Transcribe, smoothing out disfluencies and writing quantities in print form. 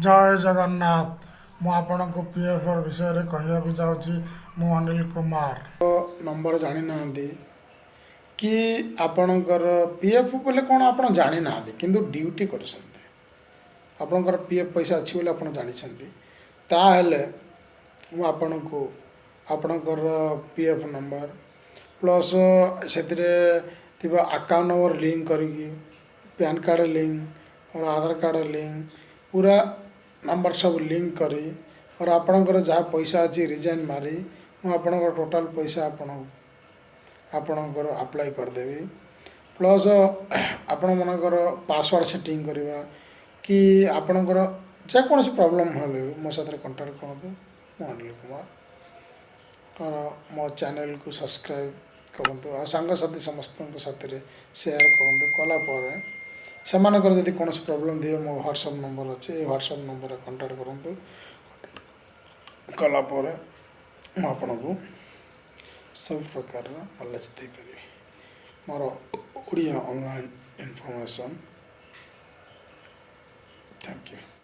ଜୟ ଜଗନ୍ନାଥ। ମୁଁ ଆପଣଙ୍କୁ ପିଏଫ୍ ବିଷୟରେ କହିବାକୁ ଯାଉଛି। ମୁଁ ଅନିଲ କୁମାର। ନମ୍ବର ଜାଣିନାହାନ୍ତି କି ଆପଣଙ୍କର ପିଏଫ୍ ବୋଲେ କ'ଣ ଆପଣ ଜାଣିନାହାନ୍ତି, କିନ୍ତୁ ଡ୍ୟୁଟି କରୁଛନ୍ତି, ଆପଣଙ୍କର ପିଏଫ୍ ପଇସା ଅଛି ବୋଲି ଆପଣ ଜାଣିଛନ୍ତି, ତାହେଲେ ମୁଁ ଆପଣଙ୍କୁ ଆପଣଙ୍କର ପିଏଫ୍ ନମ୍ବର ପ୍ଲସ୍ ସେଥିରେ ଥିବା ଆକାଉଣ୍ଟ ନମ୍ବର ଲିଙ୍କ କରିକି, ପ୍ୟାନ୍ କାର୍ଡ଼ ଲିଙ୍କ, ମୋର ଆଧାର କାର୍ଡ଼ ଲିଙ୍କ, ପୁରା ନମ୍ବର ସବୁ ଲିଙ୍କ କରି ମୋର ଆପଣଙ୍କର ଯାହା ପଇସା ଅଛି ରିଜାଇନ୍ ମାରି ମୁଁ ଆପଣଙ୍କର ଟୋଟାଲ୍ ପଇସା ଆପଣଙ୍କର ଆପ୍ଲାଏ କରିଦେବି। ପ୍ଲସ୍ ଆପଣମାନଙ୍କର ପାସୱାର୍ଡ଼ ସେଟିଂ କରିବା କି ଆପଣଙ୍କର ଯେକୌଣସି ପ୍ରୋବ୍ଲେମ୍ ହେଲେ ବି ମୋ ସାଥିରେ କଣ୍ଟାକ୍ଟ କରନ୍ତୁ। ମୁଁ ଅନିଲ କୁମାର। ମୋ ଚ୍ୟାନେଲକୁ ସବସ୍କ୍ରାଇବ୍ କରନ୍ତୁ ଆଉ ସାଙ୍ଗସାଥି ସମସ୍ତଙ୍କ ସାଥିରେ ସେୟାର କରନ୍ତୁ। କଲା ପରେ ସେମାନଙ୍କର ଯଦି କୌଣସି ପ୍ରୋବ୍ଲେମ୍ ଥିବ, ମୋ ହ୍ୱାଟ୍ସଆପ୍ ନମ୍ବର ଅଛି, ଏଇ ହ୍ୱାଟ୍ସଆପ୍ ନମ୍ବରରେ କଣ୍ଟାକ୍ଟ କରନ୍ତୁ। କଲା ପରେ ମୁଁ ଆପଣଙ୍କୁ ସବୁ ପ୍ରକାରର ନଲେଜ୍ ଦେଇପାରିବି। ମୋର Odia online information. Thank you.